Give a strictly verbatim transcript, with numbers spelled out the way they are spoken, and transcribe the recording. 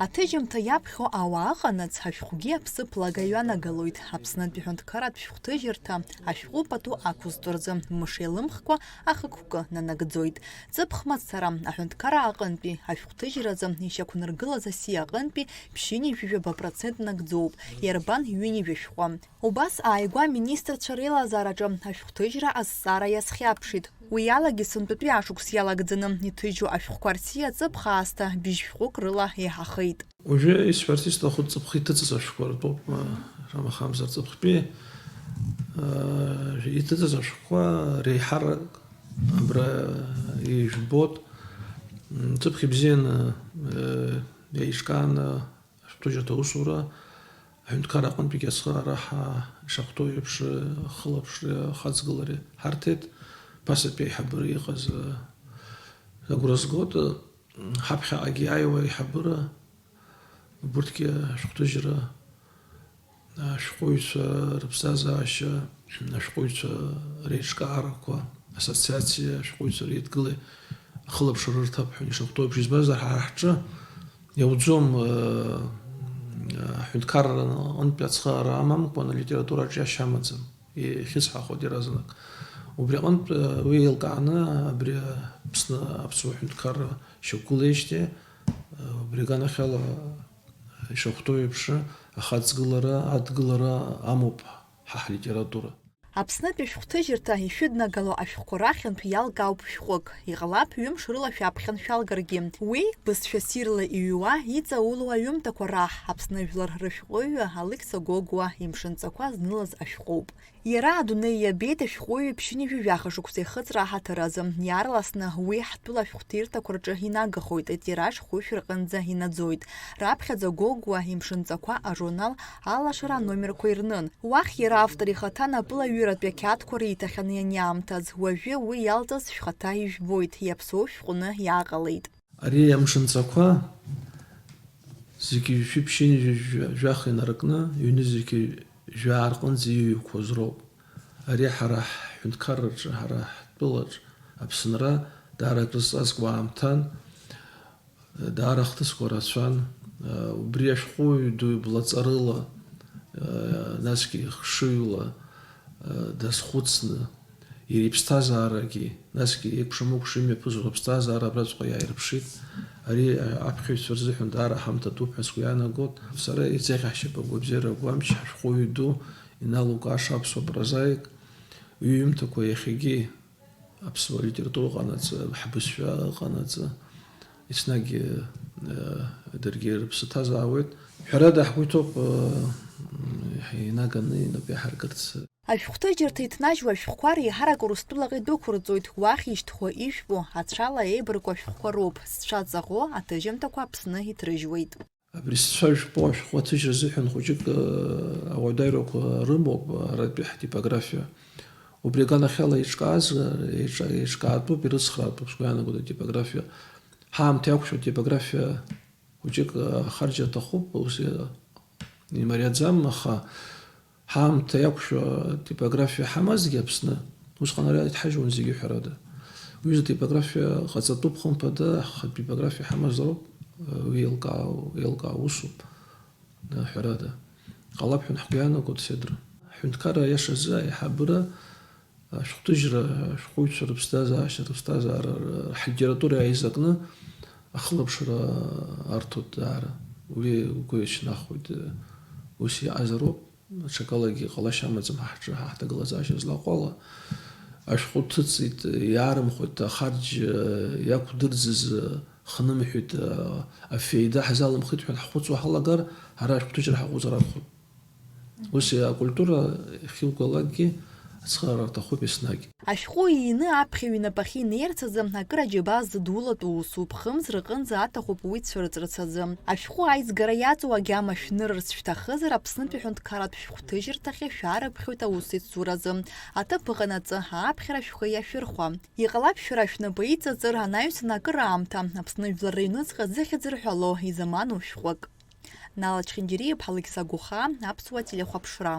Аҭыжьымҭа иаԥхьо ауаа ыҟанаҵ, ашәҟәгьы аԥсыԥ лага иҩанагалоит. Аԥснынтәи ҳәынҭқарратә шәҟәҭыжьырҭа ашәҟәы пату ақәызҵо рзы мыш еилымхкәа ахықәкы нанагӡоит. Ҵыԥх мацара, аҳәынҭқарра аҟынтәи ашәҟәҭыжьразы ишьақәнаргылаз асиа аҟынтәи ԥшьынҩажәижәаба процент нагӡоуп, иарбан ҩынҩажәа шәҟәы. Убас ааигәа аминистрцәа реилазаараҿы ашәҟәҭыжьра азҵаара иазхьаԥшит. Уи алагьы сынтәатәи ашықәс иалагӡаны иҭыжьу ашәҟәқәа рсиа ҵыԥх аасҭа быжь шәҟәык рыла еиҳахеит. Уажәы исҳәарц исҭаху ҵыԥх иҭыҵыз ашәҟәқәа ртәоуп, ма, шамахамзар ҵыԥхтәи, аа, иҭыҵыз ашәҟәқәа реиҳарак абра ижәбоит. М, ҵыԥх ибзианы, э, еиҿкааны ашәҟәҭыжьырҭа аусура аҳәынҭқарра аҟынтәигьы ацхыраара ҳа-, ишахәҭоу еиԥш, ахылаԥшреи ахаҵгылареи ҳарҭеит. Ԥасатәи аиҳабыра иҟаз, э, агәра згоит, э, ҳаԥхьаҟагьы иааиуа аиҳабыра, убырҭгьы ашәҟәҭыжьра, ашәҟәыҩҩцәа рыԥсҭазаашьа, ашәҟәыҩҩцәа реиҿкаарақәа, ассоциациа ашәҟәыҩҩцәа реидгылеи ахылаԥшра рырҭап ҳәа ишахәҭоу еиԥш, избанзар, ҳара ҳҿы иауӡом, э, аҳәынҭқарра аҟынтәи ацхыраара амамкәан алитература аҿиашьа амаӡам, ихьысҳахоит иаразнак. Убри аҟынтә, э, уи еилкааны абри Аԥсны аԥсуа ҳәынҭқарра шьақәгылеижьҭеи, э, убри аганахьала ишахәҭоу еиԥш, ахаҵгылара, адгылара амоуп ҳа ҳлитература. Аԥснытәи шәҟәҭыжьырҭа ишәыднагало ашәҟәқәа рахьынтә иалкаауп шәҟәык. Иҟалап, ҩымш рыла шәаԥхьан шәалгаргьы. Уи, бызшәа ссирла иҩуа, иҵаулоу аҩымҭақәа раҳ, Аԥсны жәлар рышәҟәыҩҩы Алықьса Гогәуа имшынҵақәа знылаз ашәҟәоуп. Иара адунеи иабеит ашәҟәыҩҩы ԥшьынҩажәи жәаха шықәса ихыҵра аҳаҭыр азы. Иаарласны уи ҳтәыла ашәҟәҭирҭақәа рҿы инагахоит, атираж хәышә рҟынӡа инаӡоит. Раԥхьаӡа Гогәуа имшынҵақәа ажурнал Алашара аномерқәа ирнын. Уахь иара автор ихаҭа напылаҩыратәи ақьаадқәа риҭахьан ианиаамҭаз, уажәы уи иалҵыз шәхаҭа ижәбоит, иаԥсоу шәҟәны иааҟалеит. Ари амшынҵақәа зегьы шәи ԥшьынҩажәи жәаха инаркны, ҩнызқьи жәаа рҟынӡа иҩеиқәоз роуп. Ари ҳара ҳҳәынҭқарраҿы, ҳара ҳтәылаҿ Аԥсынра даара акрызҵазкуа аамҭан, даара ахҭысқәа рацәан, убри ашәҟәыҩҩы ду иблаҵарыла, насгьы хшыҩла дазхәыцны, иара иԥсҭазаарагьы, насгьы еикәшамыкәша имҩаԥысуа рыԥсҭазаара абраҵәҟьа иааирԥшит. Ари аԥхьаҩцәа рзыҳәан даара ҳамҭа дууп ҳәа сгәы иаанагоит. Сара исзеиӷьасшьап агәабзиара агәамч ҳашәҟәыҩҩы ду иналукааша аԥсуа прозаик, иҩымҭақәа иахьагьы аԥсуа литература ыҟанаҵы, ҳбызшәа ыҟанаҵы, еснагь, э, даргьы рыԥсы ҭазаауеит. Ҳәарада, ҳгәы иҭоуп, э, инаганы инапы иаҳаркырц. Ашәҟәҭыжьырҭа иҭнажьуа ашәҟәқәа реиҳарак Урыстәылаҟа идәықәырҵоит, уахь ишьҭхо ижәпо, ацәала еибарку ашәҟәқәа роуп, зцәа ҵаӷоу аҭыжьымҭақәа Аԥсны иҭрыжьуеит. Абри сцәа жәпо ашәҟәы аҭыжьра азыҳәан хәыҷык, э, ауадаҩрақәа рымоуп, э, аратәи ҳтипографиа. Убри аганахьала еиҿкааз, э, еиҿ-, еиҿкаатәуп, ирыцхраатәуп, сгәы иаанагоит атипографиа. Ҳаамҭа иақәшәо атипографиа хәыҷык, э, ахарџь аҭахуп, ус, э, имариаӡам, аха ҳаамҭа иақәшәо атипографиа ҳамазҭгьы Аԥсны, усҟан ара иҭҳажьуан зегьы ҳәарада. Уҩыза атипографиа ҟаҵатәуп, хымԥада, ҳхатә типографиа ҳамазароуп, уи еилкаау, еилкаау усуп, ҳәарада. Ҟалап ҳәа ҳгәы иаанагоит, Седра. Аҳәынҭқарра аиашазы аиҳабыра, ашәҟәҭыжьра, ашәҟәыҩҩцәа рыԥсҭазаашьа, рыԥсҭазаара, ҳлитература иааизакны ахылаԥшра арҭоит даара. Уи угәы иаҿнахуеит, ус иҟазароуп. Ҽакалагьы ҟалашьа амаӡам ҳа ҳҿы, ҳа ҳҭагылазаашьа злаҟоу ала. Ашәҟәы ҭыҵит, иаарымхәеит, ахарџь иақәдырӡыз хнымҳәит, афеида ҳзалымхит ҳәа ҳхәыцуа ҳалагар, ҳара ашәҟәҭыжьра ҳаҟәыҵыр акәхоит. Ус акультура ахьугәалакгьы ацхыраара аҭахуп еснагь. Ашәҟәы иины аԥхьаҩ инапахьы инеирц азы акыр аџьабаа зыдулатәу усуп, хымз рҟынӡа аҭахуп уи цәырҵырц азы. Ашәҟәы аизгара иаҵоу агьама шәнырырц шәҭахызар, Аԥснытәи аҳәынҭқарратә шәҟәҭыжьырҭахьы шәаарыԥхьоит аусеицуразы. Аҭыԥ ыҟанаҵы, ааԥхьара шәхы иашәырхәа. Иҟалап, шәара шәнапы иҵаҵыр, анаҩсан акыр аамҭа, Аԥсны Жәлар Рыҩныҵҟа зыхьӡ рҳәало изаману шәҟәык. Нала Чхинџьариа-иԥҳа, Алықьса Гәыхаа, Аԥсуа телехәаԥшра.